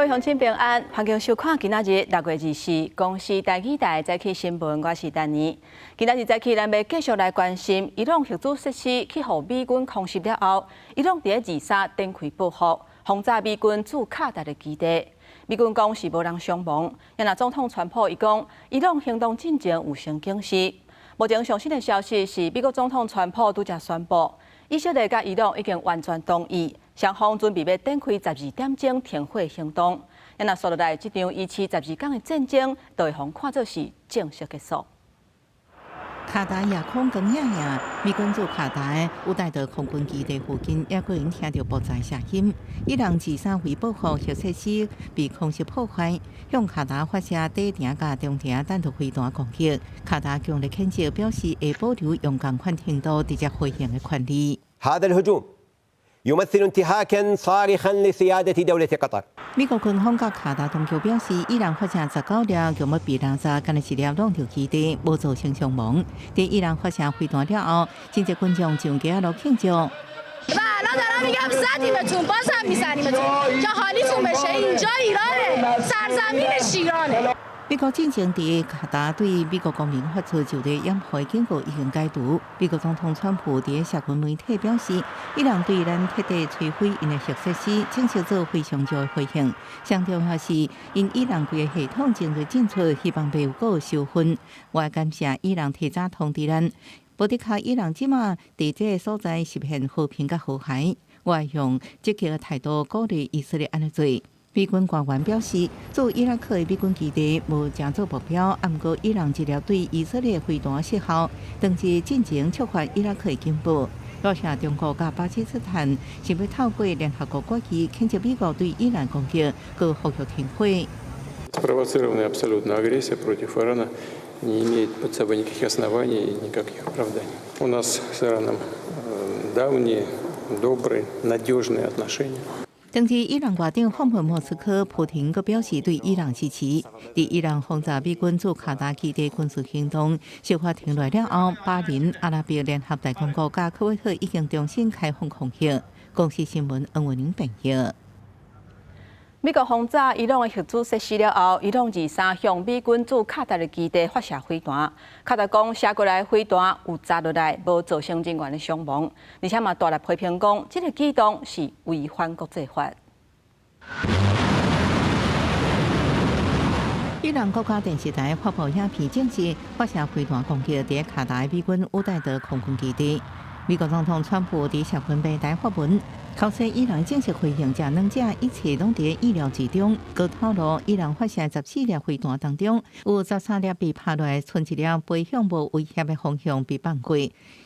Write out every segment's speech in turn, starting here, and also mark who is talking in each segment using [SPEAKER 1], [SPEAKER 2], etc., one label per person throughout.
[SPEAKER 1] 位鄉親平安，歡迎收看今仔日6月24公視台語台早起新聞，我是丹妮。今仔日早起，咱欲繼續來關心伊朗核子設施去予美軍空襲了後，伊朗佇咧23展開報復，轟炸美軍駐卡達的基地。美軍講是無人傷亡，啊若總統川普伊講，伊朗行動進前有先警示。目前上新的消息是，美國總統川普拄才宣布，以色列佮伊朗已經完全同意，雙方準備欲展開12點鐘停火行動。啊若紲落來，這場維持12天的戰爭，就會予看做是正式結束。
[SPEAKER 2] 卡達夜空光熠熠，美軍駐卡達的烏代德空軍基地附近，猶閣會聽著爆炸聲音。伊朗23為報復核設施被空襲破壞，向卡達發射短程佮中程彈道飛彈攻擊。卡達強烈譴責，表示會保留用仝款程度直接回應的權利。
[SPEAKER 3] هذا الهجوم يمثل انتهاكا صارخا لسيادة دولة قطر。
[SPEAKER 2] 美國軍方佮卡達當局表示，伊朗發射19粒強欲被雷炸，敢若一粒攏著基地，無造成傷亡。佇伊朗發射飛彈了後，真濟群眾上街仔路慶祝。美國進前佇卡達對美國公民發出就地掩護警告已經解除。美國總統川普佇社群媒體表示，伊朗對咱徹底摧毀𪜶的核設施，正式做非常少的回應。上重要是，𪜶伊朗規个系統正在進出，希望袂有閣受訓。我感謝伊朗提早通知咱，無的確伊朗這馬佇這个所在實現和平佮和諧。我用積極的態度鼓勵以色列按呢做。美軍官員表示，駐伊拉克的美軍基地無成做目標，毋過伊朗這粒對以色列飛彈失效，當日進前觸發伊拉克的警報。落下中國佮巴基斯坦想欲透過聯合國決議譴責美國對伊朗攻擊，閣呼籲停火。
[SPEAKER 4] Спровоцированная абсолютно агрессия против Ирана не имеет под собой никаких оснований и никаких оправданий. У нас с Ираном давние, добрые, надежные отношения.
[SPEAKER 2] 當日，伊朗外長訪問莫斯科，普廷閣表示對伊朗支持。佇伊朗轟炸美軍駐卡達基地軍事行動小可停落了後，巴林、阿拉伯聯合大公國佮科威特已經重新開放空域。公視新聞黃文玲編譯。
[SPEAKER 1] 美國轟炸伊朗的核子設施了後，伊朗23向美軍駐卡達的基地發射飛彈。卡達講射過來飛彈有砸落來，無造成人員的傷亡，而且嘛大力批評講，這個舉動是違反國際法。
[SPEAKER 2] 伊朗國家電視台發布影片證實，發射飛彈攻擊佇卡達美軍烏代德空軍基地。美國總統川普佇社群平台發文，口說伊朗正式回應這兩者一切攏佇意料之中。閣透露，伊朗發射14粒飛彈當中，有13粒被拍落來，賰一粒飛向無威脅的方向被放過。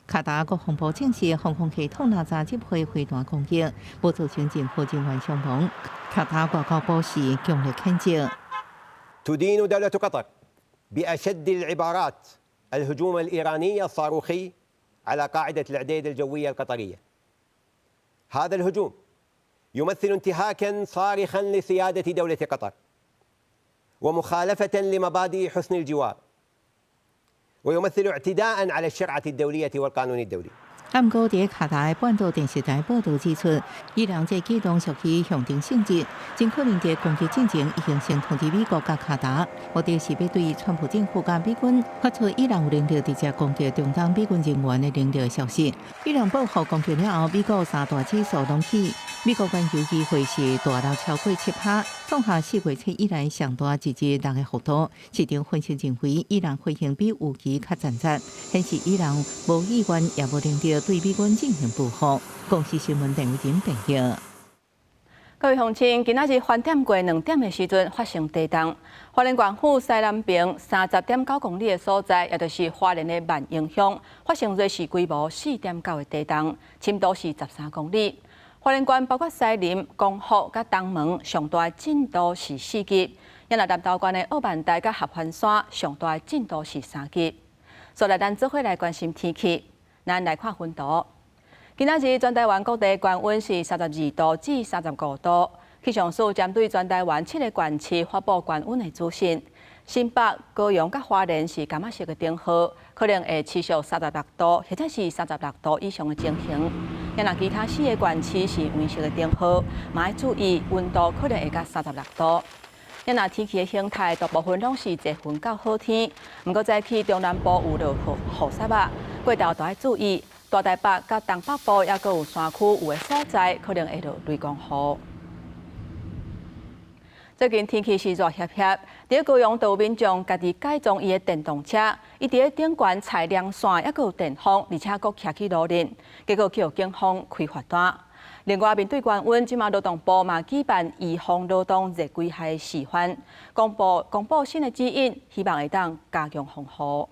[SPEAKER 2] 卡達國防部證實，防空系統哪早擊破飛彈攻擊，無造成任何人員傷亡。卡達外交部是強烈譴責。
[SPEAKER 3] تدين دولة قطر بأشد العبارات الهجوم الإيراني الصاروخي على قاعدة العديد الجوية القطرية. هذا الهجوم يمثل انتهاكا صارخا لسيادة دولة قطر ومخالفة لمبادئ حسن الجوار ويمثل اعتداء على الشرعة الدولية والقانون الدولي.
[SPEAKER 2] 毋過，佇卡達的半島電視台報導指出，伊朗這舉動屬於象徵性質，真可能佇攻擊進前已經先通知美國佮卡達，目的是欲對川普政府佮美軍發出伊朗有能力直接攻擊中東美軍人員的能力的消息。伊朗報復攻擊了後，美國三大指數攏起，美國原油期貨是大落超過7%，創下4月初以來上大一日落的幅度。市場分析認為，伊朗回應比預期較殘忍，顯示伊朗無意願也無能力對美軍進行報復。公視新聞鄧偉仁編譯。
[SPEAKER 1] 各位鄉親，今仔日翻點過2點的時陣發生地動，花蓮縣府西南邊30.9公里的所在，也就是花蓮的萬榮鄉，發生芮氏規模4.9的地動，深度是13公里。花蓮縣包括西林、光復佮東門，上大震度是4級；啊若南投縣的澳萬代佮合歡山，上大震度是3級。紲來咱做伙來關心天氣，咱來看溫度。今仔日全台灣各地高溫是32度至35度。氣象署針對全台灣七個縣市發布高溫的資訊。新北、高雄佮花蓮是柑仔色的燈號，可能會持續36度或者是36度以上的情形。若其他四个縣市是黃色的燈號，嘛愛注意溫度可能會到36度。若天氣的形態大部分攏是濟雲到好天，毋過早起中南部有落雨雨雪仔，過晝都愛注意大台北佮東北部抑閣有山區有的所在可能會落雷公雨。最近天氣是熱煋煋，佇高雄就有民眾家己改裝伊的電動車，伊佇咧頂懸採涼線，抑閣有電風，而且閣騎去路面，結果去予警方開罰單。另外，面對高溫，這馬勞動部嘛舉辦預防勞動熱危害示範，公布新的指引，希望會當加強防護。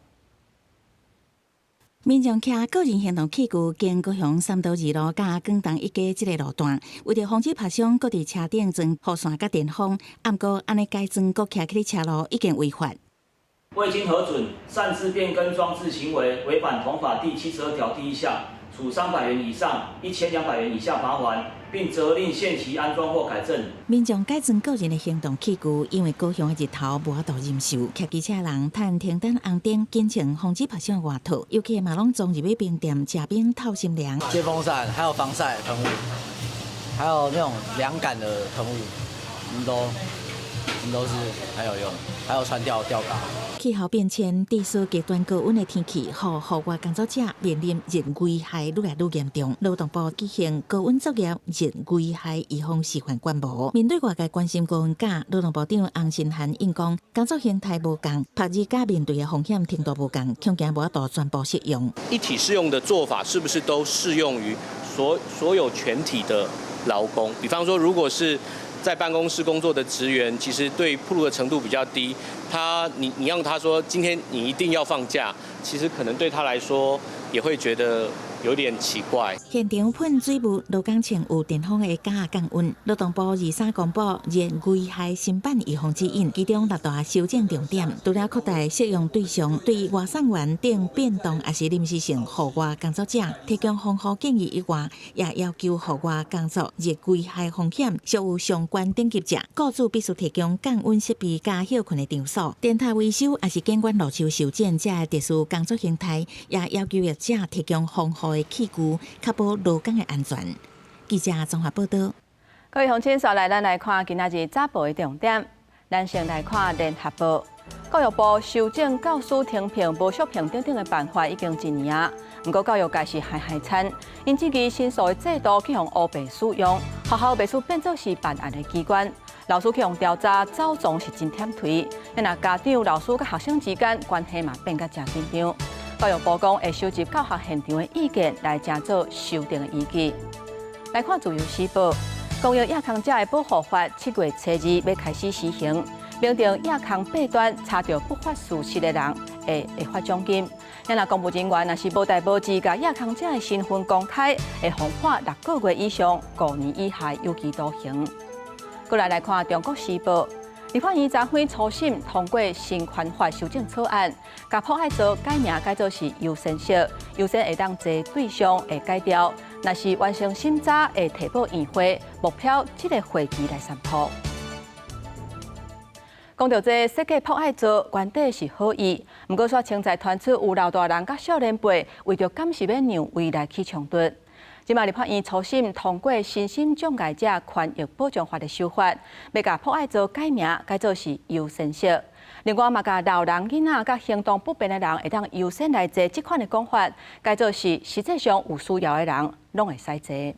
[SPEAKER 5] 民眾騎個人行動器具經高雄三多二路佮廣東一街這个路段，為著防止拍傷，閣佇車頂裝雨傘佮電風。毋過按呢改裝閣騎去車路已經違法。
[SPEAKER 6] 未經核准擅自變更裝置行為，違反同法第72條第1項，處300元以上1200元以下罰鍰，並責令限期安裝或改正。
[SPEAKER 5] 民眾改裝個人的行動器具，因為高雄的日頭無法度忍受，騎機車人趁停等紅燈，緊穿防止拍傷外套，尤其嘛攏裝入去冰店食冰透心涼。
[SPEAKER 7] 電風扇，還有防曬噴霧，還有那種涼感的噴霧，都是很有用，還有穿吊吊嘎。
[SPEAKER 5] 氣候變遷，持續極端高溫的天氣，予戶外工作者面臨熱危害愈來愈嚴重。勞動部舉行高溫作業熱危害預防示範觀摩。面對外界關心高溫假，勞動部長洪申翰應講，工作形態無仝，曝熱佮面對的風險程度無仝，恐驚無法度全部適用。
[SPEAKER 8] 一體適用的做法，是不是都適用於所有全體的勞工？比方說，如果是在辦公室工作的職員，其實對暴露的程度比較低。他，你讓他說今天你一定要放假，其實可能對他來說也會覺得有點奇怪。
[SPEAKER 5] 現場噴水霧，勞工穿有電風的夾仔降溫。勞動部23公布熱危害新版預防指引，其中六大修正重點，除了擴大適用對象，對外送員等變動抑是臨時性戶外工作者提供防護建議以外，也要求戶外工作熱危害風險屬有相關等級者，雇主必須提供降溫設備佮歇睏的場所。電塔維修抑是監管路樹修剪這特殊工作形態，也要求業者提供防護的器具，確保勞工的安全。記者綜合報道。
[SPEAKER 1] 各位鄉親，紲來咱來看今仔日早報的重點。咱先來看聯合報，教育部修正教師評聘無續聘等等的辦法已經一年啊，毋過教育界是害害慘，𪜶質疑申訴的制度去予烏白使用，學校袂輸變做是辦案的機關，老師去予調查走傱是真忝槌，若家長、老師佮學生之間關係嘛變甲誠緊張。教育部講會收集教學現場的意見來成做修訂的依據。來看自由時報，公益空者的保護法7月初2欲開始施行，明定夜空八端查著不法事實的人會發獎金。若公務人員若是無代無誌共夜空者的身份公開，會予判6個月以上5年以下有期徒刑。過來來看《中國時報》，立法院昨昏初審通過新權法修正草案，共朴愛座改名改做是優先席，優先會當坐對象會改掉，若是完成審查會提報院會，目標這个會期來宣布。講著這設計朴愛座，原底是好意，毋過煞清在傳出有老大人佮少年輩為著監視欲讓位來起衝突。這馬立法院初審通過身心障礙者權益保障法的修法，欲共朴愛座改名改做是優先席。另外嘛，共老人、囡仔佮行動不便的人會當優先來坐，這款的講法改做是實際上有需要的人攏會使坐。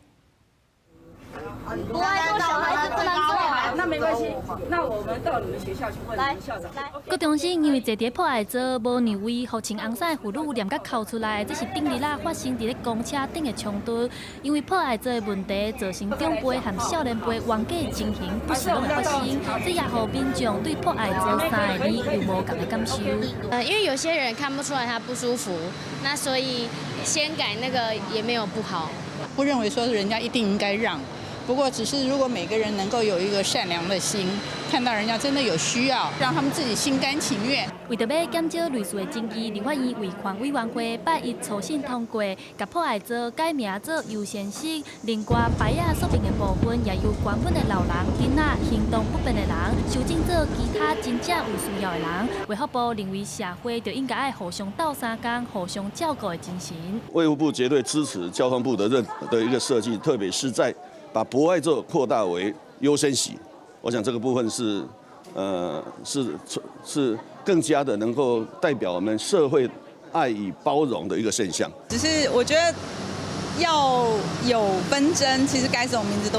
[SPEAKER 9] 不愛坐小孩子不能坐，
[SPEAKER 10] 那沒關係，那我們到你們學校去問你們校長。
[SPEAKER 11] 國中生因為坐佇朴愛座無讓位，予穿紅衫的婦女黏甲哭出來，這是頂日仔發生佇咧公車頂的衝突。因為朴愛座的問題，造成長輩和少年輩冤家情形不時攏會發生，這也予民眾對朴愛座三個字有無仝的感受。
[SPEAKER 12] 因為有些人看不出來他不舒服，那所以先改那個也沒有不好。
[SPEAKER 13] 不認為說人家一定應該讓。不過，只是如果每個人能夠有一個善良的心，看到人家真的有需要，讓他們自己心甘情願。
[SPEAKER 11] 為著欲減少類似的爭議，立法院維權委員會拜一初審通過，共博愛座改名做優先室。另外，牌仔說明的部分也由原本的老人、囡仔、行動不便的人，修正做其他真正有需要的人。衛福部認為社會就應該愛互相鬥相共、互相照顧的精神。
[SPEAKER 9] 衛福部絕對支持交通部的認的一個設計，特別是在把博愛座擴大為優先席，我想這個部分是更加的能夠代表我們社會愛與包容的一個現象。
[SPEAKER 13] 只是我覺得要有紛爭，其實改什麼名字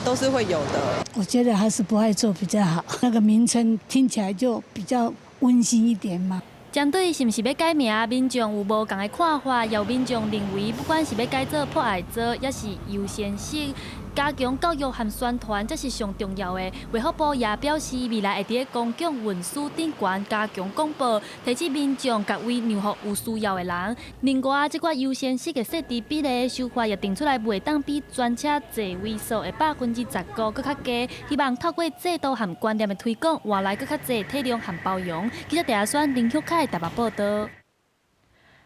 [SPEAKER 13] 都是會有的。
[SPEAKER 14] 我覺得還是博愛座比較好，那個名稱聽起來就比較溫馨一點嘛。
[SPEAKER 11] 針對是毋是欲改名，民眾有無仝的看法，也有民眾認為，不管是欲改做博愛座，抑是優先室，加強教育和宣傳，才是上重要的。衛福部也表示，未來會佇公共運輸頂懸加強廣播，提醒民眾共位讓予有需要的人。另外，這寡優先室的設置比例修法也定出來，袂當比全車座位數的15%閣較低。希望透過制度和觀念的推廣，換來閣較濟體諒和包容。記者鄭阿選林旭凱台北報道。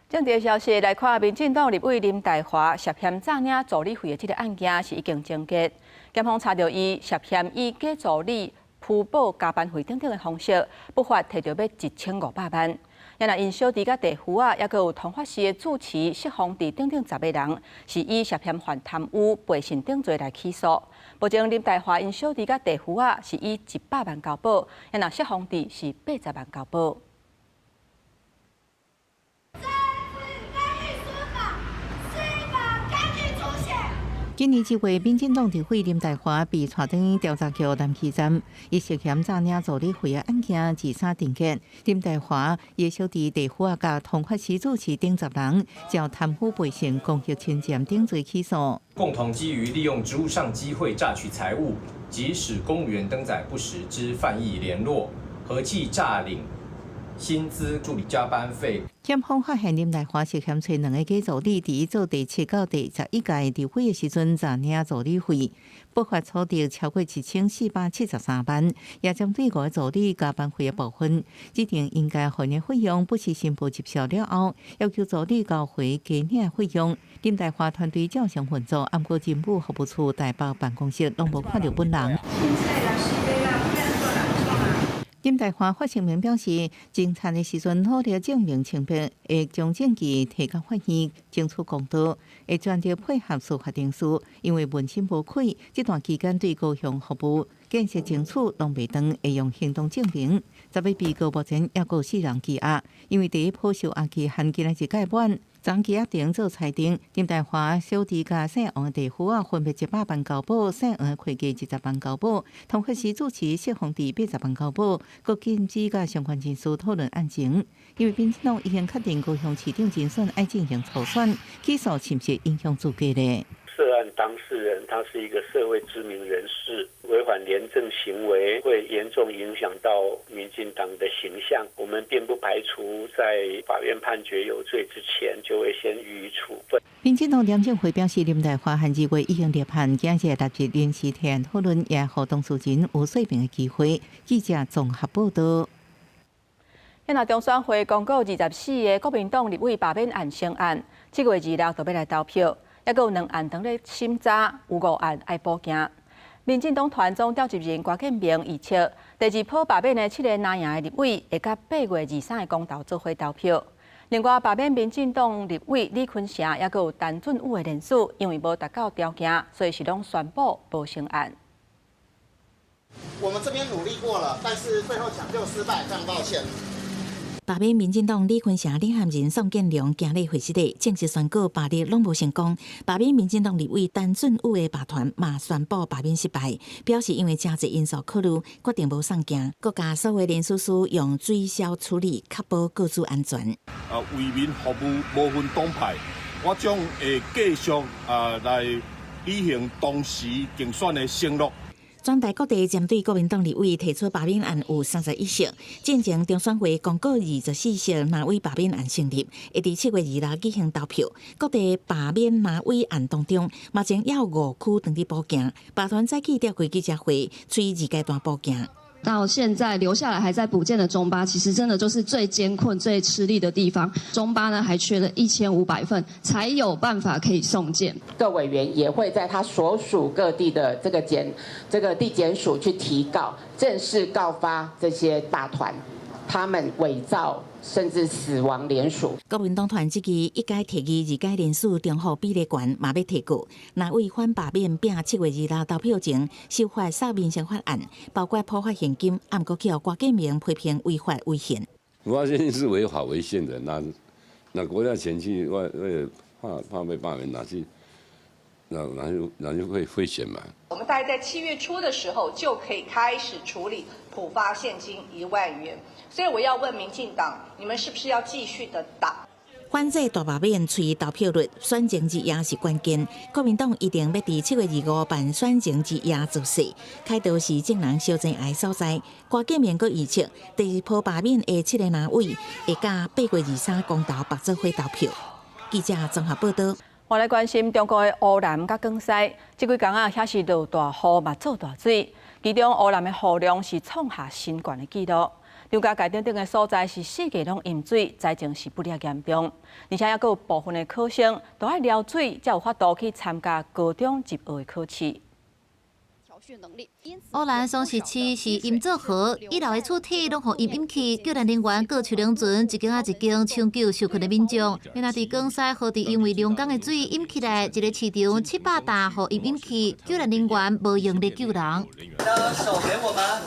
[SPEAKER 1] 政治消息來看，民進黨立委林岱樺涉嫌詐領助理費的這个案件是已經終結。檢方查著伊涉嫌以假助理虛報加班費等等的方式，不法提著欲1500萬。也若𪜶小弟佮弟婦仔，抑閣有通化市的住持釋放弟等等10個人，是以涉嫌犯貪污、背信等罪來起訴。目前林岱樺𪜶小弟佮弟婦仔是以100萬交保，也若釋放弟是80萬交保。
[SPEAKER 2] 今年7月，民進黨立委林岱樺被帶轉調查局南區站，伊涉嫌詐領助理費的案件自三定結。林岱樺伊小弟弟婦仔佮通化市住持等10人，照貪污背信、公益侵佔等罪起訴。
[SPEAKER 15] 共同基於利用職務上機會詐取財物及使公務員登載不實之犯意聯絡，合計詐領薪資、助理加班費。
[SPEAKER 2] 檢方發現林岱樺涉嫌揣兩个假助理，佇伊做第7到第11屆立委的時陣詐領助理費，不法所得超過1473萬，也針對五个助理加班費的部分，指定應該還的費用不實申報入數了後，要求助理交回加領費用。林岱樺團隊照常運作，毋過政府服務處台北辦公室攏無看著本人。林岱樺發聲明表示，偵查的時陣努力證明清白，會將證據提交法院爭取公道，會全力配合司法程序。因為問心無愧，這段期間對高雄服務建設爭取攏袂斷，會用行動證明。10個被告目前抑閣有四人羈押，因為第一波收押期限今仔日屆滿，昨羈押庭做裁定。林岱樺小弟佮姓王的弟婦仔分別100萬交保，姓黃的會計20萬交保，通化市住持釋放弟80萬交保，閣禁止佮相關人士討論案情。因為民進黨已經確定高雄市長人選愛進行初選，起訴是毋是影響資格咧？
[SPEAKER 16] 涉案當事人他是一個社會知名人士，違反廉政行為會嚴重影響到民進黨的形象。我們並不排除在法院判決有罪之前，就會先予以處分。
[SPEAKER 2] 民進黨廉政會表示，林岱樺2月已經立案，今日立即臨時提案討論，也予當事人有說明的機會。記者綜合報道。
[SPEAKER 1] 今仔中選會公告24個國民黨立委罷免案成案，7月26就欲來投票。抑閣有兩案當咧審查，有五案愛補件。民進黨團總召集人郭建明預測，第二波罷免的七个藍營的立委會佮8月23的公投做伙投票。另外，罷免民進黨立委李坤城，抑閣有陳俊武的連署，因為無達到條件，所以是攏宣布無成案。
[SPEAKER 17] 我們這邊努力過了，但是最後搶救失敗，非常抱歉。
[SPEAKER 5] 罷免民進黨李坤城領銜人宋建良今日會議室正式宣告罷立攏無成功。罷免民進黨立委陳俊武的罷團嘛宣布罷免失敗，表示因為誠濟因素考慮，決定無送件。閣共所有連署書用追銷處理，確保個資安全。
[SPEAKER 18] 啊，為民服務無分黨派，我將會繼續啊來履行當時競選的承諾。
[SPEAKER 5] 全台各地針對國民黨立委提出罷免案有31席，進前中選會公告24席藍委罷免案成立，會佇7月26舉行投票。各地罷免藍委案當中，目前猶有五區當佇補件。罷團早起召開記者會，催二階段補件。
[SPEAKER 19] 到現在留下來還在補件的中巴，其實真的就是最艱困、最吃力的地方。中巴呢，還缺了1500份，才有辦法可以送件。
[SPEAKER 20] 各委員也會在他所屬各地的這個地檢署去提告，正式告發這些霸團，他們偽造甚至死亡聯署。
[SPEAKER 5] 國民黨團這期一改提議，二改人數重複比例懸，嘛欲提告。若為反罷免拚7月26投票前修法殺民生法案，包括普發現金，毋過去予郭建明批評違法違憲。
[SPEAKER 21] 我發現是違法違憲的，拿國家錢去為怕被罷免，拿去賄選嘛。
[SPEAKER 22] 我們大概在7月初的時候就可以開始處理普發現金1萬元，所以我要問民進黨，你們是不是要繼續的打？
[SPEAKER 5] 反制大罷免，催投票率，選前之夜是關鍵。國民黨一定欲佇7月25辦選前之夜造勢，開刀是眾人相爭愛所在。郭建明閣預測，第二波罷免的七个藍委會佮8月23公投綁做伙投票。記者綜合報道。
[SPEAKER 1] 我來關心中國的湖南佮廣西，這幾工啊，遐是落大雨嘛，做大水。其中湖南的雨量是創下新懸的紀錄。張家界等等的所在是四季攏淹水，災情是不了嚴重。而且猶閣有部分的考生都愛撩水，才有法度去參加高中入學的考試。
[SPEAKER 11] 湖南桑植市是淹做河，一樓的厝體攏予淹淹去，救援人員閣手輪船一間仔一間搶救受困的民眾。若佇廣西河池因為龍江的水淹起來，一个市場700擔予淹淹去，救援人員無用力救人。
[SPEAKER 23] 手給我們，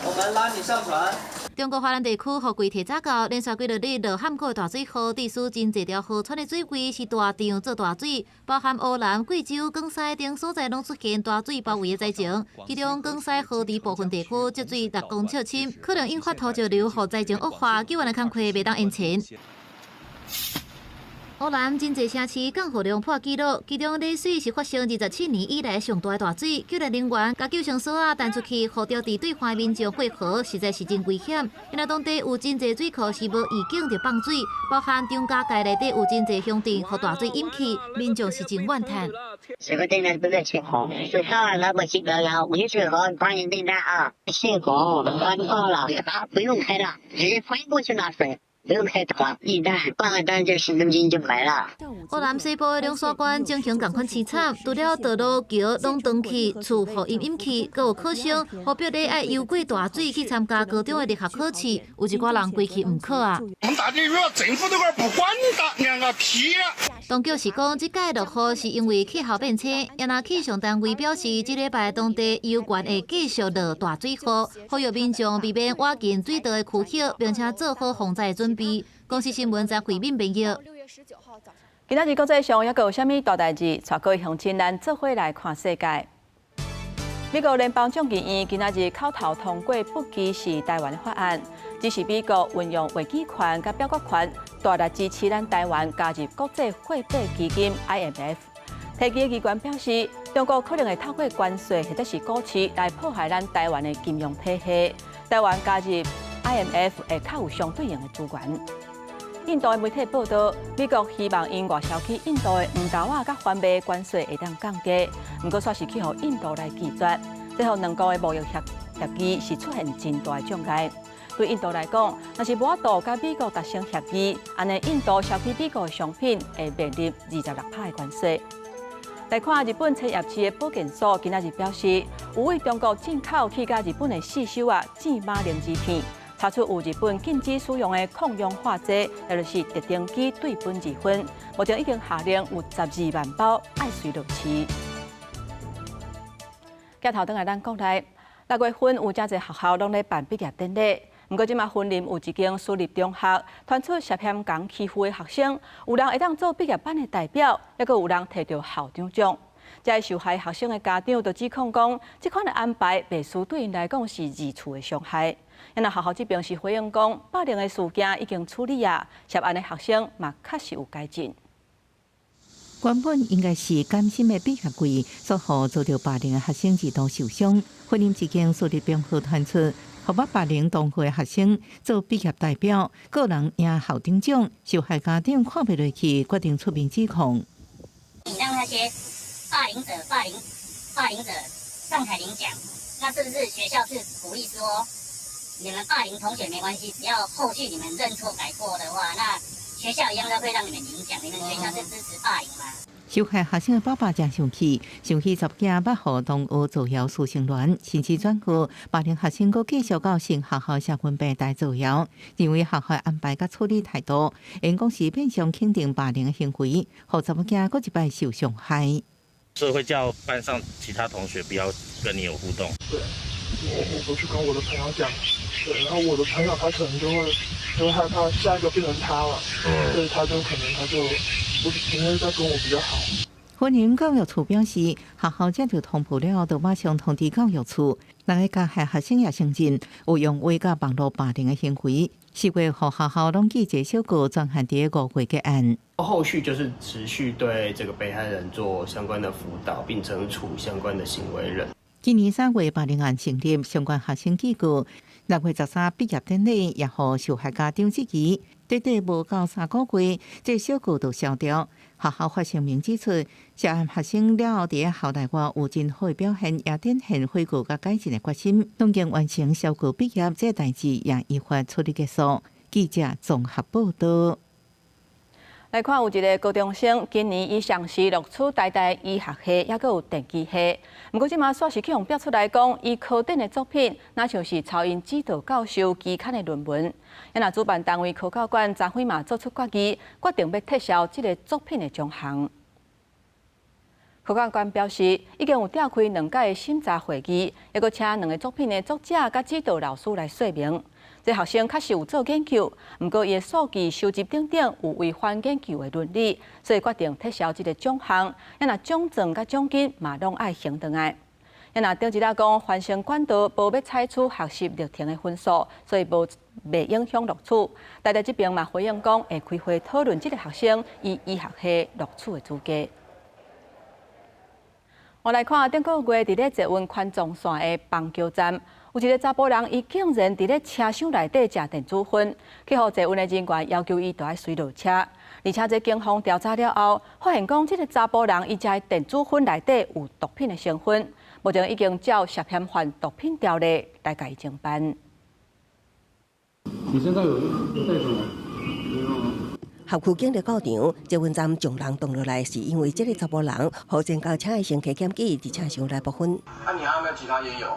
[SPEAKER 23] 我們拉你上船。
[SPEAKER 11] 中國華南地區雨季提早到，連續幾落日落罕見大水雨，致使真濟條河川的水位是大漲做大水，包含湖南、貴州、廣西等所在攏出現大水包圍的災情。其中廣西河池部分地區積水6公尺深，可能引發土石流，予災情惡化，救援的工作袂當延前。湖南真濟城市降雨量破紀錄，其中麗水是發生27年以來上大的大水，救援人員共救生索仔彈出去，予著佇對岸民眾過河，實在是真危險。因為當地有真濟水庫是無預警就放水，包含張家界內底有真濟鄉鎮予大水淹去，民眾是真怨嘆。
[SPEAKER 24] 這個訂單不能缺貨，就到了老百姓了，我就是說歡迎訂單啊，洩洪關到了，不用開了，直接翻過去拿水。不用開團，一單掛個單就10公斤就沒了。
[SPEAKER 11] 湖南西部的龍山縣情形仝款淒慘，除了道路橋攏斷去，厝予淹淹去，閣有考生予逼咧愛游過大水去參加高中的入學考試，有一寡人規氣毋考啊。
[SPEAKER 25] 我們打電話，政府都快不管你兩個屁啊！
[SPEAKER 11] 當局是講，這擺落雨是因為氣候變遷，也若氣象單位表示，這禮拜當地猶原會繼續落大水雨，呼籲民眾避免倚近水道的區域，並且做好防災準備。公視新聞在惠敏編譯。
[SPEAKER 1] 今仔日國際上猶閣有啥物大代誌？帶各位鄉親咱做伙來看世界。美國聯邦眾議院今仔日口頭通過不支持台灣的法案，支持美國運用話語權佮表決權，大力支持咱台灣加入國際貨幣基金 IMF。提議的議員表示，中國可能會透過關稅或者是股市來破壞咱台灣的金融體系。台灣加入 IMF 會較有相對應的資源。印度的媒體報道，美國希望𪜶外銷去印度的黃豆仔佮番麥關稅會當降低，毋過煞是去予印度來拒絕，這予兩國的貿易協議是出現真大的障礙。對印度來講，若是無法度佮美國達成協議，按呢印度銷去美國的商品會面臨26%的關稅。來看日本千葉市的保健所今仔日表示，有對中國進口去佮日本的四艘啊戰馬靈芝片，查出有日本禁止使用的抗氧化劑，也就是特丁基對苯二酚，目前已經下令有12萬包愛隨落市。鏡頭轉來咱國內，6月份有誠濟學校攏咧辦畢業典禮，毋過這馬雲林有一間私立中學，傳出涉嫌仝欺負的學生，有人會當做畢業班的代表，猶閣有人提著校長獎。這受害學生的家長就指控講，這款的安排袂輸對𪜶來講是二次的傷害。因為學校這邊是回應講，霸凌的事件已經處理啊，涉案的學生嘛確實有改進。
[SPEAKER 2] 原本應該是感心的畢業季，卻予遭著霸凌的學生二度受傷。雲林一間私立中學傳出，予捌霸凌同學的學生做畢業代表，個人贏校長獎，受害家長看袂落去，決定出面指控。
[SPEAKER 26] 你讓那些霸凌者、霸凌者上台領獎，
[SPEAKER 24] 那是不是學校是鼓勵說，你們霸凌同學沒關係，只要後續你們認錯改過的話，那學校一樣都會讓你們領獎。你們學校是支持霸凌嗎？
[SPEAKER 2] 受害學生的爸爸誠生氣，生氣查某囝捌予同學造謠師生戀，甚至轉告霸凌學生，閣繼續到新學校社群平台造謠，認為學校安排佮處理態度，𪜶講是變相肯定霸凌的行為，予查某囝閣一擺受傷害。
[SPEAKER 3] 所以會叫班上其他同學不要跟你有互動。
[SPEAKER 4] 對，我去跟我的朋友講，對，然後我的朋友他可能就會害怕下一個變成他了，所以他就可能他就不會再跟我比較好。
[SPEAKER 2] 雲林教育處表示，學校接著通報了後，就馬上通知教育處，兩个加害學生也承認有用話佮網路霸凌的行為。4月，予學校攏寄一个小告，專項佇5月結案。
[SPEAKER 6] 後續就是持續對這個被害人做相關的輔導，並懲處相關的行為人。
[SPEAKER 2] 今年3月霸凌案成立，相關學生警告，6月13畢業典禮也予受害家長質疑，短短無夠3個月，這小告就消掉。學校發聲明指出，涉案學生了後佇校內外有真好的表現，也展現悔過佮改進的決心。當經完成小告畢業，這代誌也依法處理結束。記者綜合報道。
[SPEAKER 1] 來看有一个高中生，今年伊嘗試錄取台大醫學系，猶閣有電機系。毋過這馬煞是去予爆出來講，伊科展的作品，若像是抄𪜶指導教授期刊的論文。啊，若主辦單位科教館昨昏嘛做出決議，決定欲撤銷這个作品的獎項。科教館表示，已經有召開兩屆的審查會議，猶閣請兩个作品的作者佮指導老師來說明。這學生確實有做研究，毋過伊的數據收集等等有違反研究的倫理，所以決定撤銷這个獎項。啊，若獎狀佮獎金嘛攏愛還轉來。啊，若頂一下講，環生管道無欲採取學習歷程的分數，所以無袂影響錄取。台大這邊嘛回應講，會開會討論這个學生伊醫學系錄取的資格。我來看頂個月佇咧捷運環狀線的板橋站，有一个查埔人，伊竟然佇咧車廂內底食電子薰，去予捷運的人員要求伊著愛隨落車。而且這警方調查了後，發現講這个查埔人伊食的電子薰內底有毒品的成分，目前已經照涉嫌犯毒品條例來共伊偵辦。
[SPEAKER 7] 你身上有帶什麼？
[SPEAKER 8] 轄區警力到場，捷運站眾人擋落來，是因為這个查埔人予前轎車的乘客檢舉，佇車廂內爆薰。
[SPEAKER 26] 啊，你還有沒有其他菸友？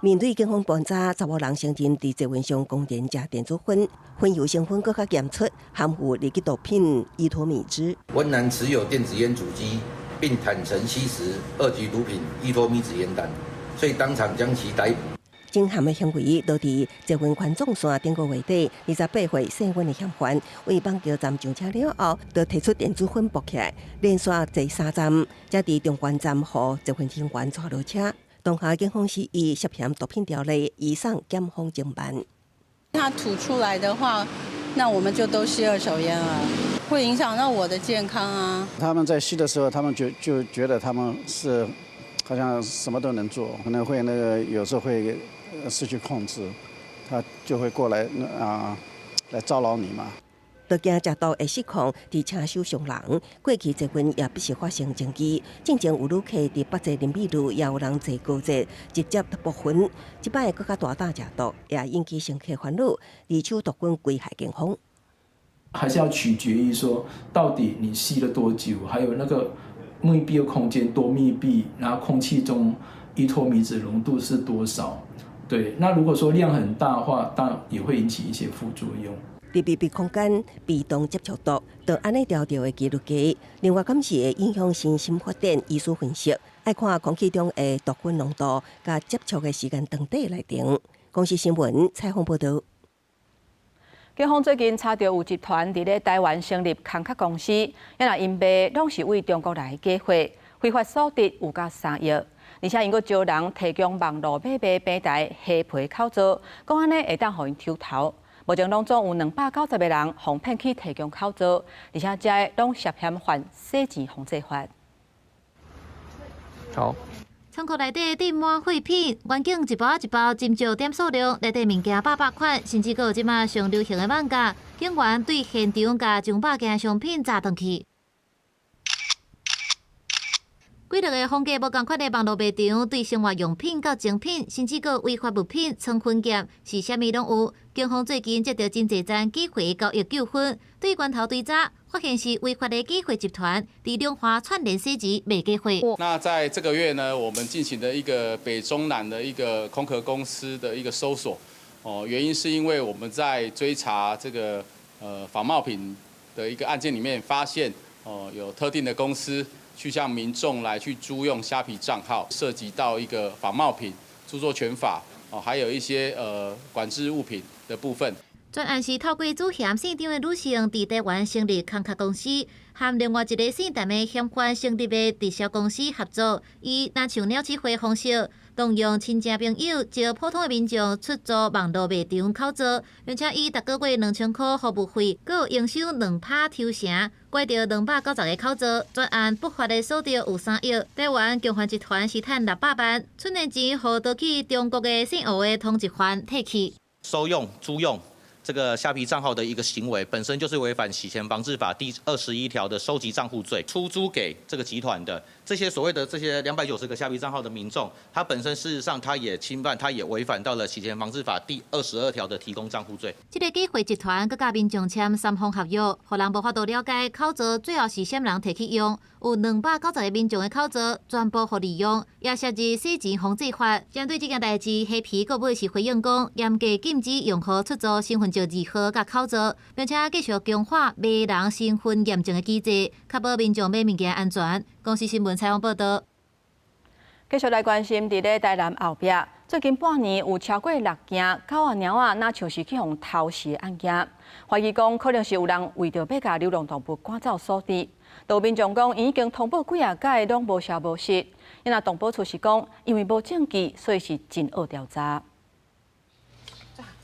[SPEAKER 8] 面對警方盤查，查埔人承認佇捷運上公然食電子薰，薰油成分閣較檢出含有二級毒品依托咪酯。
[SPEAKER 27] 溫男持有電子菸主機，並坦承吸食二級毒品依托咪酯菸單，所以當場將其逮捕。
[SPEAKER 8] 真鹹的行為，落佇捷運環狀線頂個月底，28歲姓溫的嫌犯，為板橋站上車了後，就提出電子薰爆起來，連續坐三站，才佇中環站予捷運人員帶落車。當下警方是以涉嫌毒品條例移送檢方偵辦。
[SPEAKER 13] 他吐出來的話，那我們就都吸二手菸了，會影響到我的健康啊。
[SPEAKER 17] 他們在吸的時候，他們就覺得他們是好像什麼都能做，可能會那個有時候會失去控制，他就會過來啊來騷擾你嘛。
[SPEAKER 8] 都驚食毒會失控，佇車廂傷人。過去捷運也不時發生爭議，進前有旅客佇北捷林美路，也有人坐高鐵直接爆薰。這擺閣較大膽食毒，也引起乘客煩惱。二手毒品危害健康，
[SPEAKER 28] 還是要取決於說，到底你吸了多久，還有那個密閉的空間多密閉，然後空氣中依托咪酯濃度是多少？對，那如果說量很大的話，當然也會引起一些副作用。
[SPEAKER 8] 佇密閉空間被動接觸毒，就按呢調調的幾率低。另外，敢是會影響身心發展，醫師分析，愛看空氣中的毒粉濃度，佮接觸的時間長短來定。公視新聞採訪報導。
[SPEAKER 1] 警方最近查著有集團佇咧台灣成立空殼公司，啊若𪜶賣攏是對中國來的假貨，非法所得有夠3億，而且𪜶閣招人提供網路買賣平台蝦皮口座，講按呢會當予𪜶抽頭。目前攏總有290個人予騙去提供口座，而且這攏涉嫌犯洗錢防制法。
[SPEAKER 29] 好。
[SPEAKER 11] 倉庫內底堆滿廢品，員警一包一包斟酌點數量，內底物件百百款，甚至閣有這馬上流行的網架。警員對現場共上百件商品查轉去。
[SPEAKER 9] 幾落个風格無仝款的網路賣場，對生活用品到精品，甚至閣違法物品、倉分店，是啥物攏有。警方最近接著真濟宗假貨交易糾紛，對源頭追查，發現是違法的假貨集團，佇龍華串聯洗錢賣假貨。
[SPEAKER 10] 那在這個月呢，我們進行的一個北中南的一個空殼公司的一個搜索，哦，原因是因為我們在追查這個仿冒品的一個案件裡面，發現哦有特定的公司去向民眾來去租用蝦皮賬號，涉及到一個仿冒品著作權法哦，還有一些管制物品的部分。
[SPEAKER 9] 專案是透過主嫌姓張的女性，佇台灣成立空殼公司，和另外一个姓陳的嫌犯成立的直銷公司合作，以若像鳥鼠會方式，動用親戚朋友招普通的民眾出租網路賣場口罩，並且以逐个月2000箍服務費，閣有營收2%抽成，拐著290个口罩。專案不法的所得有3億，台灣共犯集團是趁600萬，春年錢予逃去中國的姓吳的通緝犯提去。
[SPEAKER 12] 收用、租用這個蝦皮賬號的一個行為，本身就是違反洗錢防治法第21條的收集賬戶罪。出租給這個集團的這些所謂的這些290個蝦皮賬號的民眾，他本身事實上他也侵犯，他也違反到了洗錢防治法第22條的提供賬戶罪。
[SPEAKER 9] 這个假貨集團閣佮民眾簽三方合約，予人無法度了解口罩最後是啥人提去用。有290个民眾的口罩全部予利用，也涉及洗錢防制法。針對這件代誌，黑皮閣尾是回應講，嚴格禁止用戶出租身份證字號佮口罩，並且繼續強化賣人身份驗證的機制，確保民眾買物件安全。公視新聞採訪報導。
[SPEAKER 1] 繼續來關心佇咧台南後壁，最近半年有超過六件狗仔貓仔，若像是去予偷食的案件，懷疑講可能是有人為著欲共流浪動物趕走所致。有民眾講，已經通報幾仔擺，攏無消無息。因為動保處是講，因為無證據，所以是真惡調查。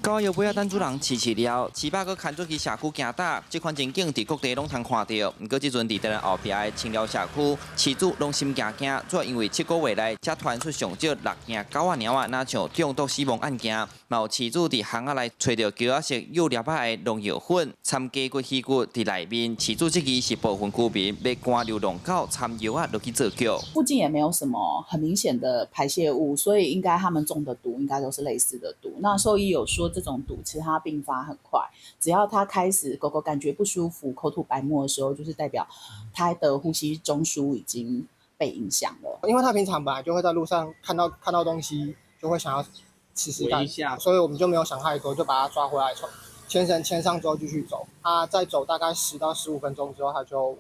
[SPEAKER 14] 狗仔搖尾仔等主人飼飼了，飼飽閣牽出去社區行踏，這款情景佇各地攏通看著。毋過這陣佇台南後壁的清寮社區，飼主攏心驚驚，主要因為7個月內才傳出上少六件狗仔貓仔若像中毒死亡案件，嘛有飼主佇巷仔內揣著膠仔色幼粒仔的農藥粉，摻雞骨、魚骨佇內面。飼主質疑是部分居民欲趕流浪狗摻藥仔落去做轎。
[SPEAKER 15] 附近也沒有什麼很明顯的排泄物，所以應該他們中的毒應該都是類似的毒。那獸醫有說，這種毒其實它病發很快，只要它開始狗狗感覺不舒服、口吐白沫的時候，就是代表它的呼吸中樞已經被影響了。
[SPEAKER 16] 因為它平常本來就會在路上看到東西，就會想要吃吃看，所以我們就沒有想太多，就把它抓回來，從牽繩牽上之後繼續走。它再走大概10到15分鐘之後，它就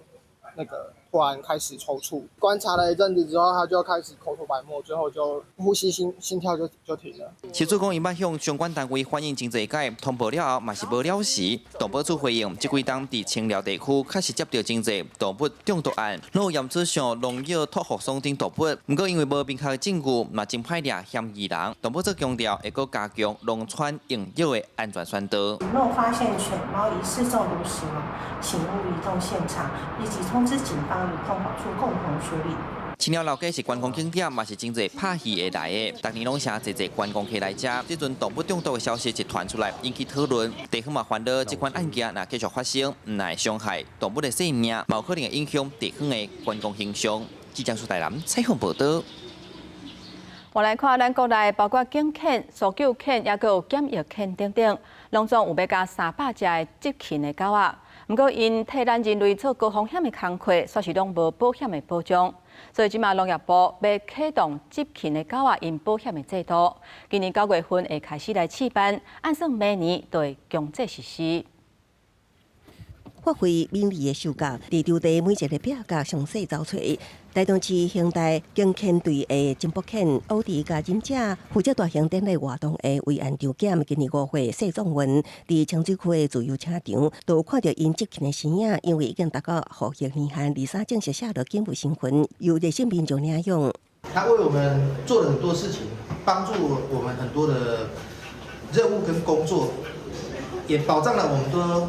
[SPEAKER 16] 那個突然開始抽搐，觀察了一陣子之後，他就開始口吐白沫，最後就呼吸心跳就停了。
[SPEAKER 14] 飼主講，伊捌向相關單位反映真濟擺，通報了後嘛是無了時。動保處回應，這幾冬佇清寮地區確實接著真濟動物中毒案，攏有驗出像農藥、托福爽等毒物。毋過因為無明確證據，嘛真歹掠嫌疑人。動保處強調，會閣加強農村用藥的安全宣導。
[SPEAKER 18] 若發現犬貓疑似中毒死亡，請勿移動現場，立即通知警方與動保處共同處理。
[SPEAKER 14] 清寮老街是觀光景點，嘛是真濟拍戲會來的，逐年攏誠濟濟觀光客來遮。這陣動物中毒的消息一傳出來，引起討論。地方嘛煩惱，這款案件若繼續發生，毋但會傷害動物的性命，嘛有可能會影響地方的觀光形象。記者蘇台南採訪報導。
[SPEAKER 1] 我來看咱國內包括警犬、搜救犬，抑閣有檢疫犬等等，攏總有欲共300隻的執勤的狗仔。毋過𪜶替咱人類做高風險的工課，煞是攏無保險的保障。所以這馬農業部欲啟動執勤的狗仔𪜶保險的制度，今年9月份會開始來試辦，按算明年就會強制實施。
[SPEAKER 8] 發揮敏銳的嗅覺，佇場地每一个壁角詳細找揣。台中市刑大警犬隊的偵捕犬奧迪佮忍者負責大型典禮活動的維安場檢，今年5月謝壯文佇清水區的自由車場，都有看著𪜶執勤的身影，因為已經達到服役年限，23正式卸落警務身份，由熱心民眾領養。
[SPEAKER 19] 他為我們做了很多事情，幫助我們很多的任務跟工作，也保障了我們多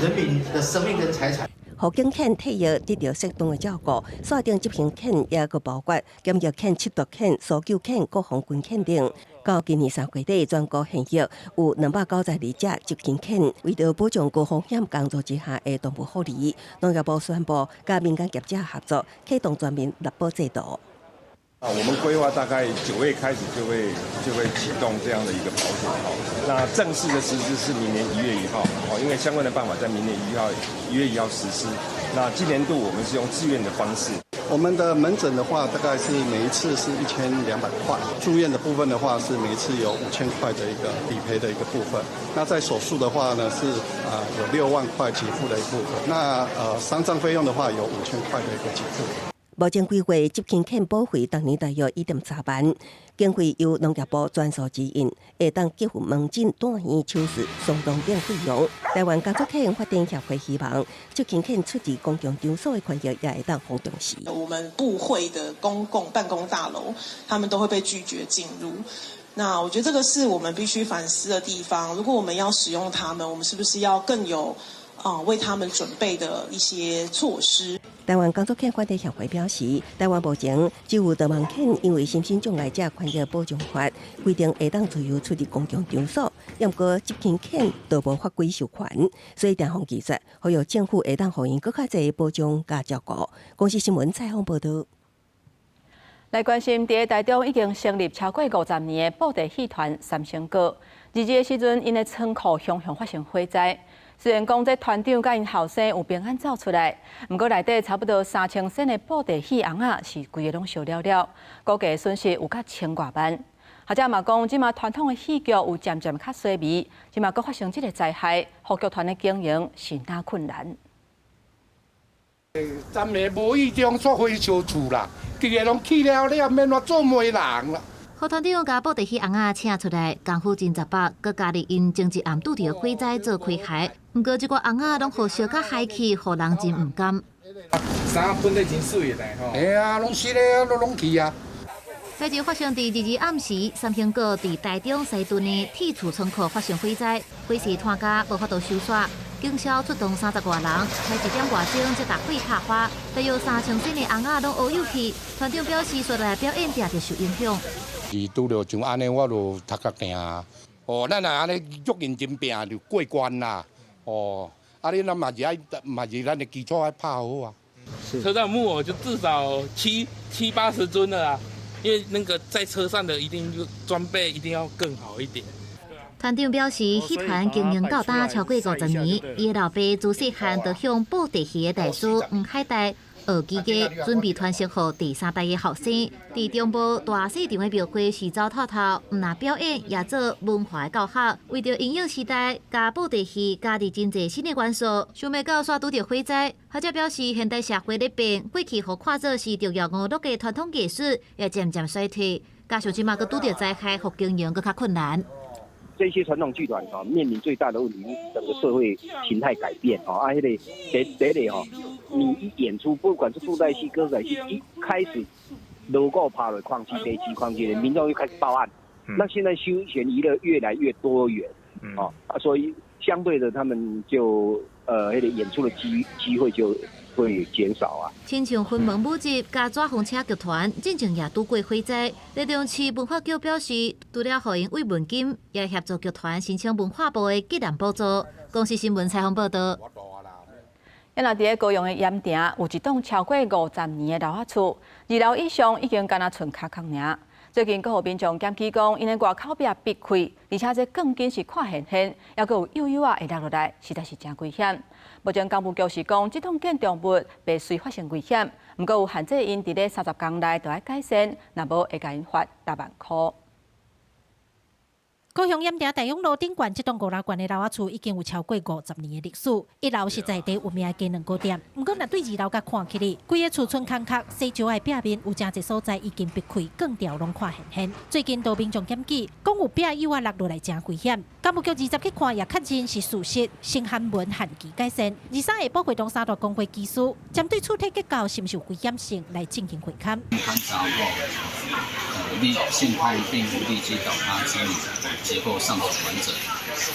[SPEAKER 19] 人民的生命跟財產。
[SPEAKER 8] 予警犬退役得著適當的照顧，線頂執行犬也閣包括檢疫犬、緝毒犬、搜救犬、國防軍犬等。到今年3月底，全國現役有292隻執勤犬，為著保障高風險工作之下的動物福利，農業部宣布佮民間業者合作，啟動全面納保制度。
[SPEAKER 3] 啊，我們規劃大概9月開始就會啟動這樣的一個保險哈。那正式的實施是明年1月1號，哦，因為相關的辦法在明年1月1號實施。那今年度我們是用自願的方式。
[SPEAKER 5] 我們的門診的話，大概是每一次是1200塊；住院的部分的話，是每一次有5000塊的一個理賠的一個部分。那在手術的話呢，是啊有6萬塊給付的一部分。那喪葬費用的話，有5000塊的一個給付。
[SPEAKER 8] 目前規劃執勤犬保費逐年大約1.3萬，經費由農業部專數指引，會當給付門診、住院、手術、喪葬等費用。台灣工作犬發展協會希望執勤犬出入公共場所的權益也會當予重視。
[SPEAKER 20] 我們部會的公共辦公大樓，他們都會被拒絕進入。那我覺得這個是我們必須反思的地方。如果我們要使用他們，我們是不是要更有為他們準備的一些措施？
[SPEAKER 8] 台灣工作犬發展協會表示，台灣目前只有導盲犬因為身心障礙者權益保障法規定會當自由出入公共場所，毋過執勤犬都無法規授權，所以調方技術，呼籲政府會當予𪜶閣較濟保障佮照顧。公視新聞採訪報導。
[SPEAKER 1] 來關心，佇台中已經成立超過50年的布袋戲團三星閣，二二的時陣，𪜶的倉庫雄雄發生火災。雖然講這團長佮𪜶後生有平安走出來，毋過內底差不多3000身的布袋戲尪仔是規个攏燒了了，估計損失有較千外萬。學者嘛講，這馬傳統的戲劇有漸漸較衰微，這馬閣發生這个災害，予劇團的經營相當困難。
[SPEAKER 21] 昨暝無意中煞火燒厝啦，規个攏去了了，免怎做媒人啦。
[SPEAKER 9] 予團長共布袋戲尪仔請出來，功夫真雜白，閣加入𪜶前一暗拄著火災做開懷。毋過這寡尪仔攏予燒甲嗨去，予人真毋甘。
[SPEAKER 21] 衫噴得真媠的吼。嘿啊，攏濕的，攏去啊。
[SPEAKER 9] 代誌發生佇22暗時，三星閣佇台中西屯的鐵厝倉庫發生火災，火勢湠甲無法度收煞，警消出動30外人，開1點外鐘才共火拍花，大約3000身的尪仔攏烏有去。團長表示，紲來表演定著受影響。
[SPEAKER 21] 是拄著像按呢，我就頭殼定。哦，咱若按呢足認真拚就過關啦。哦，啊你咱嘛是愛，嘛是咱的基礎愛拍好啊。
[SPEAKER 22] 車上木偶就至少七八十尊了啦，因為那個在車上的一定裝備一定要更好一點。
[SPEAKER 9] 團長表示，戲團經營到今超過50年，伊的老爸自細漢就向布袋戲的大師黃海岱學技藝，準備傳承予第三代的後生。佇中部大細場的廟會是走透透，毋但表演，也做文化的教學。為著因應時代，共布袋戲加入真濟新的元素，想袂到煞拄著火災。學者表示，現代社會咧變，過去予看做是重要娛樂的傳統藝術，也漸漸衰退。加上這馬閣拄著災害，予經營閣較困難。
[SPEAKER 23] 這些傳統劇團啊，面臨最大的問題是整個社會形態改變啊，啊，彼个第一個吼，你一演出，不管是布袋戲、歌仔戲，一開始鑼鼓拍落，哐嘰地嘰哐嘰，民眾又開始報案。那現在休閒娛樂越來越多元，哦啊，所以相對的，他們就彼個演出的機會就會減少啊。
[SPEAKER 9] 親像雲門舞集佮紙風車劇團，進前也拄過火災。台中市文化局表示，除了予𪜶慰問金，也協助劇團申請文化部的急難補助。公視新聞採訪報導。
[SPEAKER 1] 啊，若佇咧高雄的鹽埕，有一棟超過50年的老仔厝，二樓以上已經干焦賰跤殼爾。最近，閣予民眾檢舉講，𪜶的外口壁篕開，而且這鋼筋是看現現，猶閣有幼幼仔會落落來，實在是誠危險。目前工務局是講，這棟建築物袂隨發生危險，毋過有限制𪜶佇咧30工內著愛改善，若無會共𪜶罰6萬箍。
[SPEAKER 24] 高雄鹽埕大勇路頂懸這棟五樓懸的老仔厝已經有超過50年的歷史。一樓是在地有名的雞卵糕店，毋過若對二樓共看起來，規个厝賰空殼，洗石的壁面有誠濟所在已經篕開，鋼條攏看現現。最近都民眾檢舉，講有壁幼仔落落來誠危險。工務局20去看也確認是事實，先函文限期改善。23下晡會同三大工會技師，針對厝體結構是毋是有危險性來進行會勘。
[SPEAKER 25] 立現況並無立即倒塌之結構尚可完整，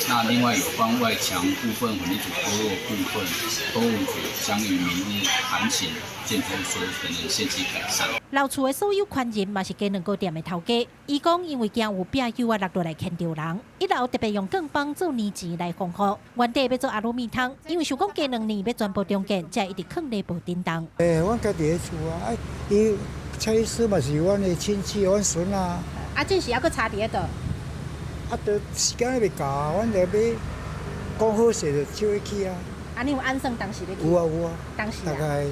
[SPEAKER 2] 那另外有關外牆部分混凝土脫落部分，工務局將於明日函請建築師等人限期改善。
[SPEAKER 24] 老厝的所有權人嘛是雞卵糕店的頭家，伊講因為驚有壁幼仔落落來牽著人，一樓特別用鋼板做黏錢來防護，原底欲做阿魯米湯，因為想講過兩年欲全部重建，才一直囥咧無振動。
[SPEAKER 4] 阮家佇咧厝啊，伊蔡醫師嘛是阮的親戚，阮孫啊。
[SPEAKER 24] 啊，這是猶閣差佇咧佗？
[SPEAKER 4] 啊，都時間還袂到啊，阮就欲講好勢就手去啊。
[SPEAKER 24] 啊，你有按算當時欲去？
[SPEAKER 4] 有啊有啊。
[SPEAKER 24] 當時
[SPEAKER 4] 大概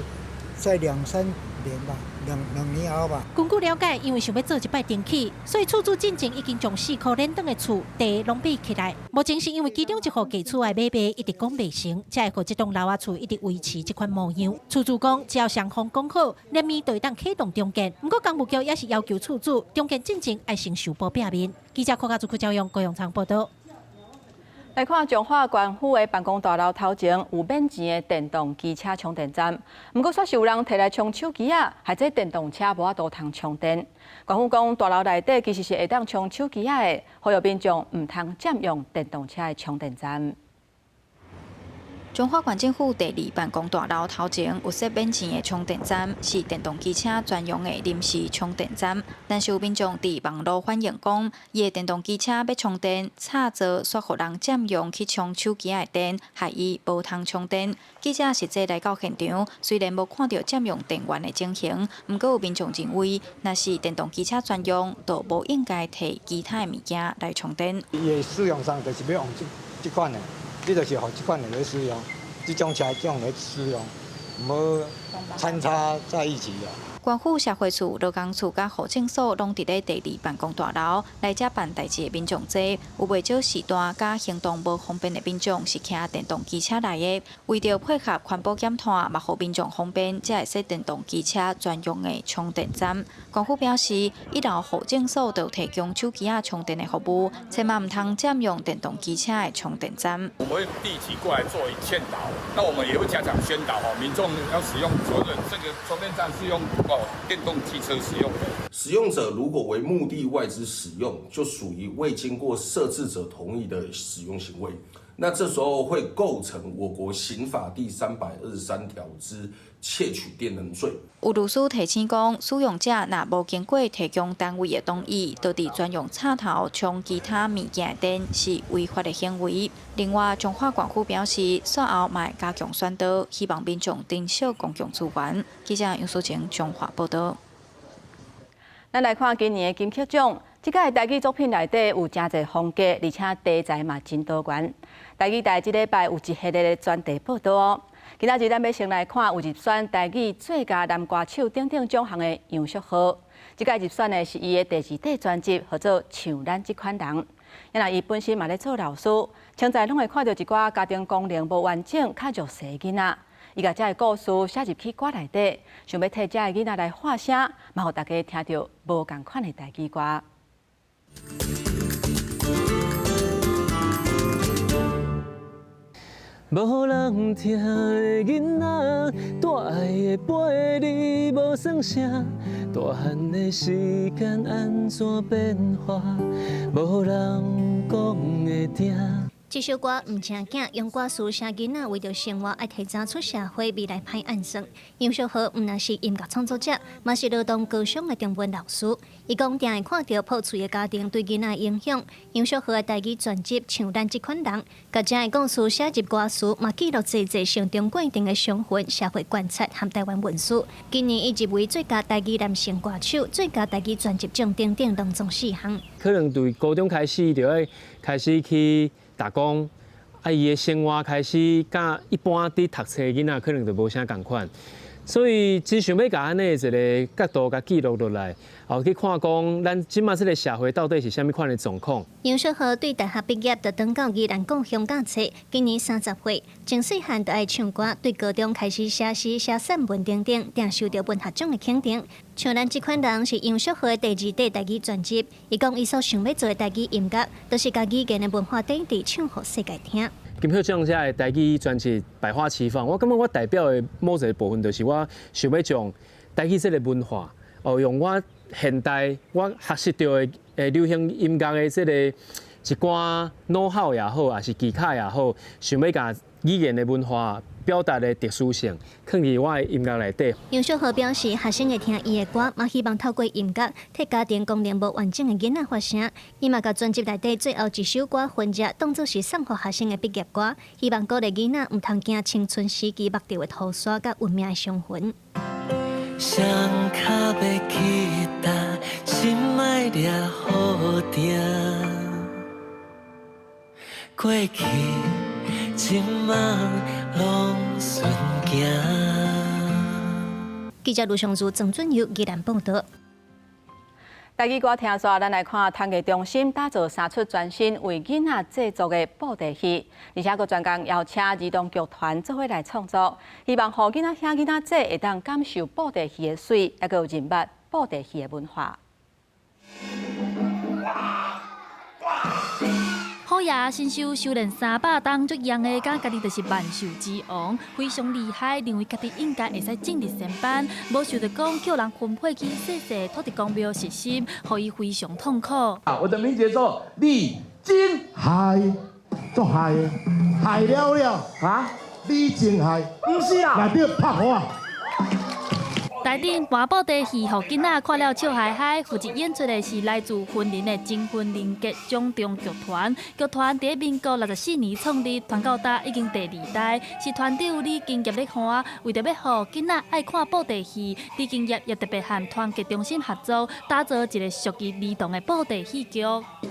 [SPEAKER 4] 在兩三年吧，兩年後吧。
[SPEAKER 24] 根據了解，因為想欲做一擺重啟，所以厝主進前已經將四箍連轉的厝地攏買起來。目前是因為其中一戶繼厝的買賣一直講袂成，才會予這棟樓仔厝一直維持這款模樣。厝主講，只要雙方講好，連年就會當啟動重建。毋過工務局也是要求厝主重建進前愛先修補壁面。記者柯家祖、柯昭陽、高永昌報道。
[SPEAKER 1] 來看彰化縣府的辦公大樓頭前有免錢的電動機車充電站，毋過煞是有人提來充手機仔，害這電動車無法度通充電。縣府講大樓內底其實是會當充手機仔的，呼籲民眾毋通佔用電動車的充電站。
[SPEAKER 28] 彰化縣政府第二辦公大樓頭前有設免錢的充電站，是電動機車專用的臨時充電站。但是有民眾佇網路反映講，伊的電動機車欲充電，插座煞予人佔用去充手機仔的電，害伊無通充電。記者實際來到現場，雖然無看著佔用電源的情形，毋過有民眾認為，若是電動機車專用，就無應該提其他的物件來充電。
[SPEAKER 4] 伊的使用上就是欲用這款的。你就是予這款的來使用，這種車這種來使用，毋好摻雜在一起啊。
[SPEAKER 28] 縣府社會處、勞工處佮戶政所攏佇咧第二辦公大樓來遮辦代誌的民眾濟，有袂少時段佮行動無方便的民眾是騎電動機車來的。為著配合環保減碳，嘛予民眾方便，才會設電動機車專用的充電站。縣府表示，一樓戶政所就提供手機仔充電的服務，千萬毋通佔用電動機車的充電站。
[SPEAKER 6] 我們會定期過來做勸導，那我們也會加強宣導，民眾要使用所謂的這個充電站是用電動機車使用的。
[SPEAKER 7] 使用者如果為目的外之使用，就屬於未經過設置者同意的使用行為。那這時候會構成我國刑法第323條之竊取電能罪。
[SPEAKER 28] 有律師提醒講，使用者若無經過提供單位的同意，就佇專用插頭充其他物件的電，是違法的行為。另外，彰化縣府表示，煞後嘛會加強宣導，希望民眾珍惜公共資源。記者楊淑晴彰化報道。
[SPEAKER 1] 咱來看今年的金曲獎，這屆台語作品內底有誠濟風格，而且題材嘛真多元。台語台這禮拜有一系列的專題報道哦。今仔日咱欲先來看有入選台語最佳男歌手等等獎項的楊淑和。這屆入選的是伊的第二張專輯，號做《像咱這款人》。因為伊本身嘛咧做老師，常在攏會看著一寡家庭功能無完整、較弱勢的囡仔。伊共這个故事寫入去歌內底，想欲替這个囡仔來發聲，嘛予大家聽著無仝款的台語歌。
[SPEAKER 13] 無人聽的囡仔，帶愛的陪你無算啥，大漢的時間按怎變化，無人講會聽。
[SPEAKER 25] 這首歌毋正經，用歌詞寫囡仔為著生活愛提早出社會，未來歹按算。楊淑和毋但是音樂創作者，嘛是勞動高商的中文老師。伊講，定會看著破碎的家庭對囡仔影響。楊淑和的台語專輯《像咱這款人》，共這个故事寫入歌詞，嘛記錄濟濟成長過程的傷痕、社會觀察和台灣文史。今年伊入圍最佳台語男性歌手、最佳台語專輯獎等等，攏總四項。
[SPEAKER 26] 可能對高中開始就愛開始去打工，啊，伊的生活開始佮一般佇讀冊的囡仔可能就無啥仝款，所以真想欲共按呢一个角度共記錄落來，後去看講咱這馬這个社會到底是啥物款的狀況。
[SPEAKER 25] 楊淑和對大學畢業就轉到宜蘭故鄉教冊，今年30歲，從細漢就愛唱歌，對高中開始寫詩、寫散文等等，定受著文學獎的肯定。像咱這款人是楊淑和的第二張台語專輯，伊講伊所想欲做的台語音樂，都是共語言的文化底蘊唱予世界聽。
[SPEAKER 26] 金曲獎這个台語專輯百花齊放，我感覺我代表的某一個部分，就是我想欲將台語這个文化，哦，用我現代我學習著的流行音樂的這个一寡 know how 也好，抑是技巧也好，想欲共語言的文化表達的特殊性，囥佇我的音樂內底。
[SPEAKER 25] 楊小河表示，學生會聽伊的歌，嘛希望透過音樂替家庭功能無完整的囡仔發聲。伊嘛共專輯內底最後一首歌《分者》當作是送予學生的畢業歌，希望鼓勵囡仔毋通驚青春時期目著的塗刷佮運命的傷痕。
[SPEAKER 13] 雙跤欲去佗，心愛掠予定，過去。這馬攏順行。
[SPEAKER 25] 記者盧尚如、鄭俊友宜蘭報導。
[SPEAKER 1] 台語歌聽煞，咱來看團藝中心打造三齣全新為囡仔製作的布袋戲，而且閣專工邀請兒童劇團做伙來創作，希望予囡仔兄囡仔姊會當感受布袋戲的媠，抑閣有認捌布袋戲的文化。
[SPEAKER 10] 虎爺身修修煉300冬，足樣的，敢家己就是萬獸之王，非常厲害，認為家己應該會使進入仙班，無想著講叫人分配去細細土地公廟實習，予伊非常痛苦。
[SPEAKER 28] 啊，我的名字叫做李金海，做害的，害了了啊！李金海，毋是啦，內底拍我。
[SPEAKER 10] 台頂搬布袋戲，予囡仔看了笑嗨嗨。負責演出的是來自雲林的金婚人格掌中劇團。劇團佇民國64年創立，傳到今已經第二代。是團長李金業咧看，為著欲予囡仔愛看布袋戲，李金業也特別和團結中心合作，打造一個屬於兒童的布袋戲劇。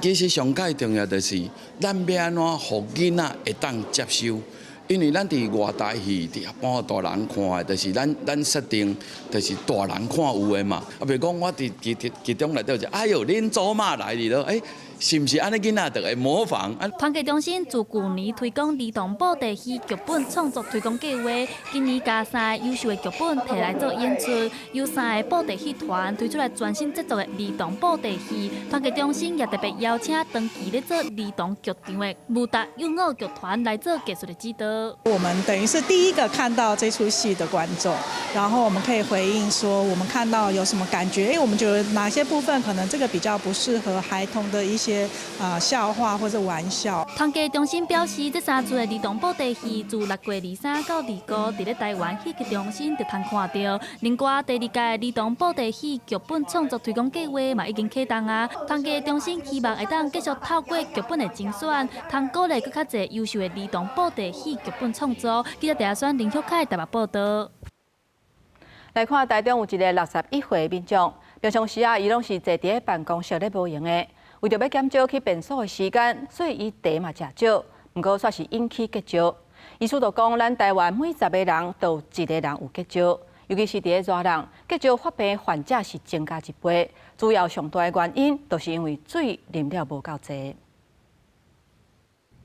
[SPEAKER 11] 其實上蓋重要就是，咱欲按怎予囡仔會當接受。因為咱佇外台戲佇幫大人看的，就是咱設定就是大人看有的嘛。啊，比如講我佇劇中內底就，哎喲，恁祖媽來哩咯，欸，是毋是按呢囡仔就會模仿？
[SPEAKER 10] 團結中心自舊年推廣兒童布袋戲劇本創作推廣計劃，今年共三个優秀的劇本提來做演出，由三個布袋戲團推出來全新製作的兒童布袋戲。團結中心也特別邀請長期咧做兒童劇場的武達幼兒劇團來做技術的指導。
[SPEAKER 12] 我們等於是第一個看到這齣戲的觀眾，然後我們可以回應說，我們看到有什麼感覺？我們覺得哪些部分可能這個比較不適合孩童的一些笑話或者玩笑。
[SPEAKER 10] 團結中心表示，這三齣的兒童布袋戲自6月23到25，佇咧台灣戲劇中心就通看著。另外，第二屆兒童布袋戲劇本創作推廣計劃嘛已經啟動啊。團結中心希望會當繼續透過劇本的精選，通鼓勵閣較濟優秀的兒童布袋戲劇本創作。記者鄭選林旭凱台北報導。
[SPEAKER 1] 來看台中有一个61歲的民眾，平常時啊，伊攏是坐佇咧辦公室咧無閒的。為著欲減少去便所的時間，所以伊茶嘛食少，毋過煞是引起結石。醫師就講，咱台灣每10個人都有1個人有結石，尤其是佇咧熱人，結石發病患者是增加1倍。主要上大的原因，就是因為水啉了無夠濟。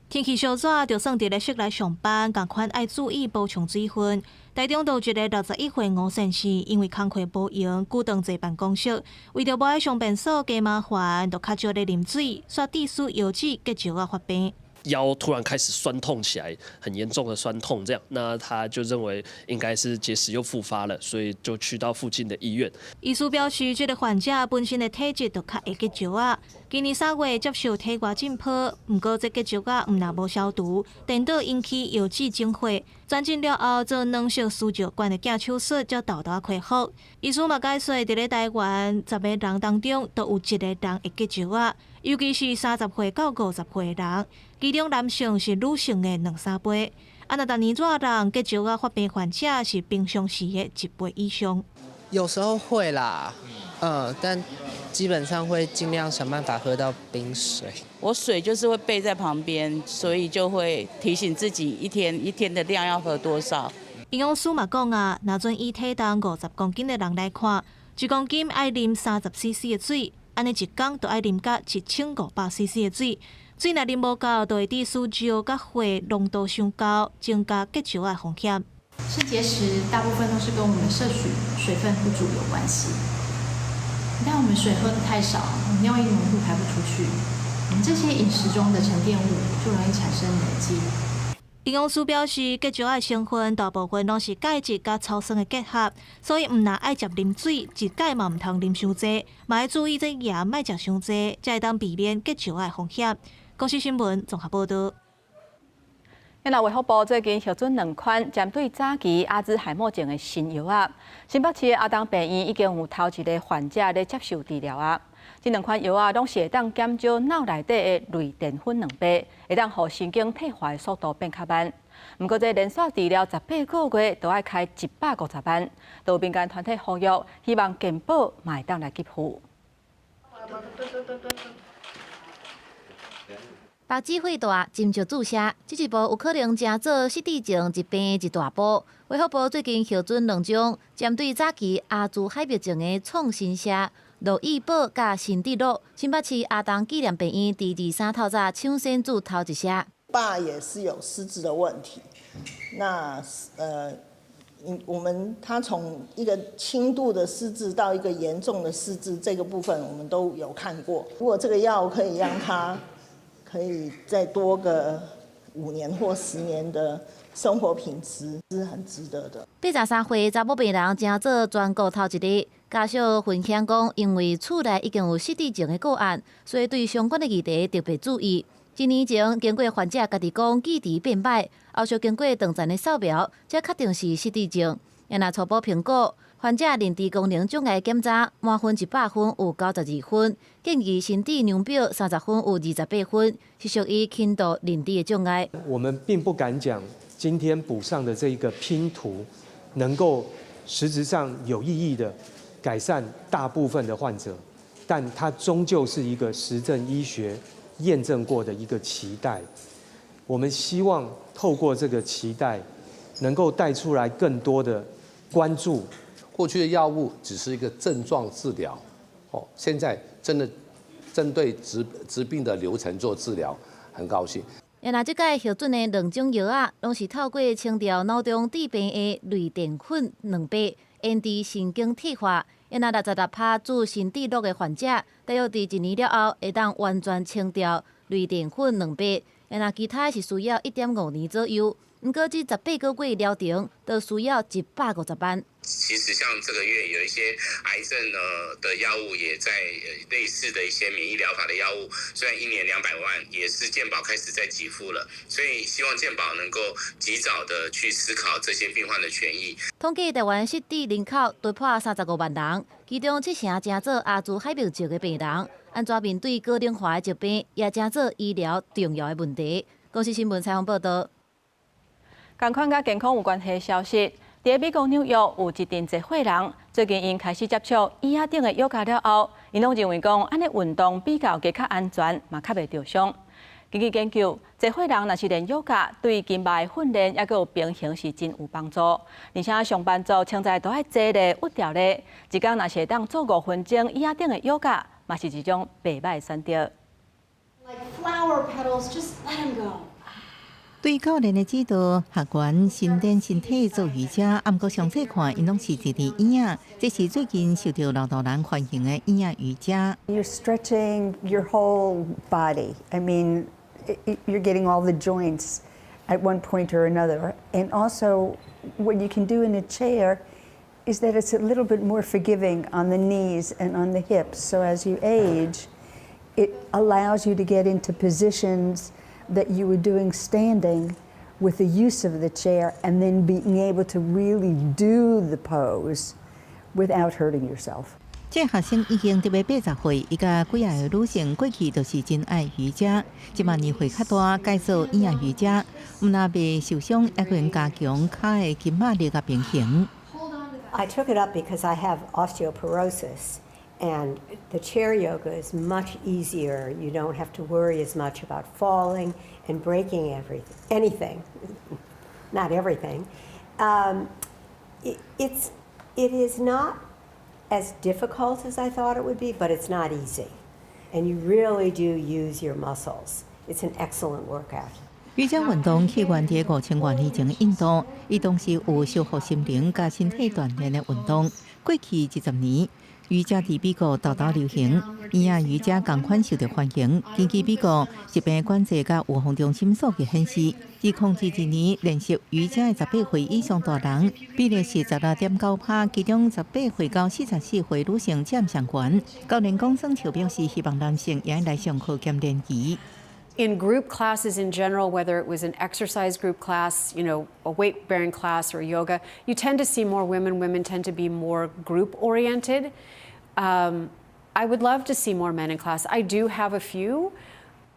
[SPEAKER 15] 天氣燒熱，就算佇咧室內上班，仝款愛注意補充水分。台中就有一个61歲吳先生，因為工課無閒，久長坐辦公室，為著無愛上便所加麻煩，就較少咧啉水，煞致使腰子結石仔發病。
[SPEAKER 16] 腰突然開始痠痛起來，很嚴重的痠痛，這樣，那他就認為應該是結石又復發了，所以就去到附近的醫院。
[SPEAKER 15] 醫師表示，這個患者本身的體質就較會結石仔，今年3月接受體外震波，毋過這結石仔毋但無消除，顛倒引起腰子腫血，轉診了後做軟式輸尿管的鏡手術，才沓沓恢復。醫師嘛解說，佇咧台灣10個人當中，都有1個人會結石仔，尤其是30歲到50歲的人，其中男性是女性的2、3倍。啊，若逐年熱人結石仔發病患者是平常時的1倍以上。
[SPEAKER 17] 有時候會啦，但基本上會盡量想辦法喝到冰水。
[SPEAKER 18] 我水就是會備在旁邊，所以就會提醒自己一天一天的量要喝多少。
[SPEAKER 15] 營養師嘛講啊，若準以體重50公斤的人來看，1公斤愛啉30 CC 的水，按呢一工就愛啉甲1500 CC 的水。水若啉無夠，就會致使尿佮血濃度傷高，增加結石的風險。
[SPEAKER 27] 腎結石大部分都是跟我們攝取水分不足有關係。一旦我們水喝得太少，尿液濃度排不出去，我們這些飲食中的沉澱物就容易產生累積。
[SPEAKER 15] 營養師表示，結石的成分大部分攏是鈣質佮草酸的結合，所以毋但愛食啉水，一擺嘛毋通啉傷濟，嘛愛注意這鹽莫食傷濟，才會當避免結石的風險。公視新聞綜合報導。
[SPEAKER 1] 那衛福部最近核准兩款針對早期阿茲海默症的新藥仔。新北市的阿東病院已經有頭一个患者咧接受治療啊。這兩款藥仔攏是會當減少腦內底的類澱粉蛋白，會當予神經退化的速度變較慢。毋過這連續治療18個月，都愛開150萬。都有民間團體呼籲，希望健保嘛會當來給付。
[SPEAKER 9] 目子血大，斟酌注射，這一步有可能成做失智症疾病的一大步。衛福部最近核准兩種針對早期阿茲海默症的創新藥，樂益寶佮心智樂。新北市阿東紀念病院佇23透早搶先注頭一劑。
[SPEAKER 3] 爸也是有失智的問題，那我們他從一個輕度的失智到一個嚴重的失智，這個部分我們都有看過。如果這個藥可以讓他可以再多個5年或10年的生活品質，是很值得的。
[SPEAKER 9] 83歲查某病人成做全國頭一个，家屬分享講，因為厝內已經有失智症的個案，所以對相關的議題特別注意。一年前經過患者家己講記憶變歹，後續經過長暫的掃描，才確定是失智症。若初步評估，患者認知功能障礙檢查滿分100分有92分，建議心智量表30分有28分，是屬於輕度認知的障礙。
[SPEAKER 5] 我們並不敢講今天補上的這一個拼圖，能夠實質上有意義的改善大部分的患者，但它終究是一個實證醫學驗證過的一個期待。我們希望透過這個期待，能夠帶出來更多的關注。
[SPEAKER 8] 過去的藥物只是一個症狀治療，哦，現在真的針對疾病的流程做治療，很高興。
[SPEAKER 9] 若這擺核准的兩種藥仔，攏是透過清掉腦中致病的類澱粉蛋白，延遲神經退化。若66%注心智樂的患者，大約佇一年了後，會當完全清掉類澱粉蛋白。若其他是需要1.5年左右。毋過這18個月療程，就需要150萬。
[SPEAKER 14] 其實像這個月有一些癌症呢的藥物，也在類似的一些免疫療法的藥物，雖然一年200萬，也是健保開始在給付了，所以希望健保能夠及早的去思考這些病患的權益。
[SPEAKER 9] 統計台灣失智人口突破35萬人，其中七成成做阿茲海默症的病人，按怎面對高齡化的疾病，也成做醫療重要的問題。公視新聞採訪報導。
[SPEAKER 1] 仝款佮健康有關係的消息，佇美國紐約有一陣濟歲人，最近𪜶開始接觸椅仔頂的瑜伽了後，𪜶攏認為講，按呢運動比較加較安全，嘛較袂著傷。根據研究，濟歲人若是練瑜伽，對筋肉的訓練猶閣有平衡是真有幫助。而且上班族穿在都愛坐咧、鬱掉咧，一工若是會當做5分鐘椅仔頂的瑜伽，嘛是一種袂䆀的選擇。
[SPEAKER 19] Like flower petals, just let 'em go.
[SPEAKER 20] 對教練的指導，學員伸展身體做瑜伽，毋過上細看，𪜶攏是坐佇椅仔，這是最近受到老大人歡迎的椅仔瑜伽。
[SPEAKER 21] You're stretching your whole body. I mean, you're getting all the joints at one point or another. And also, what you can do in a chair is that it's a little bit more forgiving on the knees and on the hips. So as you age, it allows you to get into positions that you were doing standing with the use of the chair and then being able to really do the pose without hurting yourself.
[SPEAKER 20] 這學生已經踏入80歲，伊佮幾仔個女性過去都是真愛瑜伽，這馬年歲較大，改做椅仔瑜伽，毋但袂受傷，猶閣會加強跤的筋肉力佮平衡。
[SPEAKER 22] I took it up because I have osteoporosis, and the chair yoga is much easier. You don't have to worry as much about falling and breaking everything, anything, not everything. It is not as difficult as I thought it would be, but it's not easy. And you really do use your muscles. It's an excellent workout.
[SPEAKER 20] 瑜伽運動起源佇5000多年前的印度，伊同時有修復心靈佮身體鍛鍊的運動。過去20年，瑜伽佇美國沓沓流行，椅仔瑜伽仝款受到歡迎。根據美國疾病管制佮預防中心數據顯示，2022年練習瑜伽的18歲以上大人，比例是16.9%，其中18歲到44歲女性佔上懸。教練講耍笑表示，希望男性也來上課兼練習。
[SPEAKER 2] In group classes in general, whether it was an exercise group class, a weight bearing class or yoga, you tend to see more women. Women tend to be more group oriented. I would love to see more men in class. I do have a few.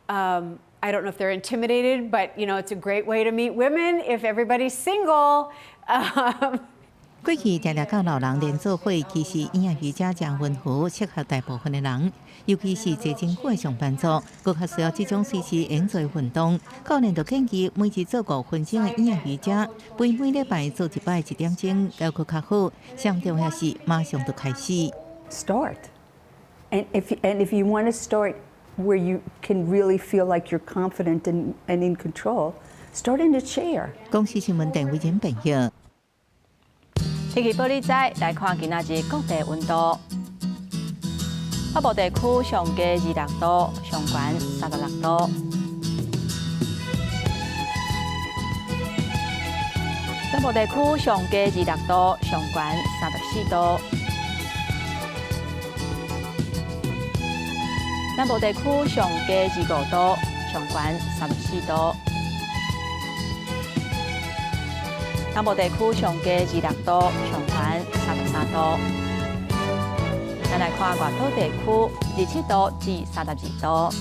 [SPEAKER 2] I don't know if they're intimidated, but it's a great way to meet women if everybody's single.
[SPEAKER 20] 過去常常佮老人連做伙，其實嬰兒瑜伽誠溫和，適合大部分的人，尤其是坐真久的上班族，閣較需要這種隨時會做的運動。教練就建議每日做5分鐘的嬰兒瑜伽，比每禮拜做一擺一點鐘猶閣較好。上重要是馬上就開始。
[SPEAKER 21] Start, and if you want to start where you can really feel like you're confident and in control, start in a chair.
[SPEAKER 20] 公視新聞鄧偉仁編譯。
[SPEAKER 1] 天氣報你知，來看今仔日各地溫度。北部地區上低26度，上懸36度。中部地區上低26度，上懸34度。南部地區上低25度，上懸34度。南部地區上低26度，上懸33度。咱來看外島地區，27度至32度。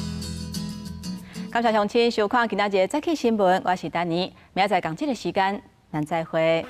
[SPEAKER 1] 感謝鄉親收看今仔日的早起新聞，我是丹妮，明仔載仝這个時間，咱再會。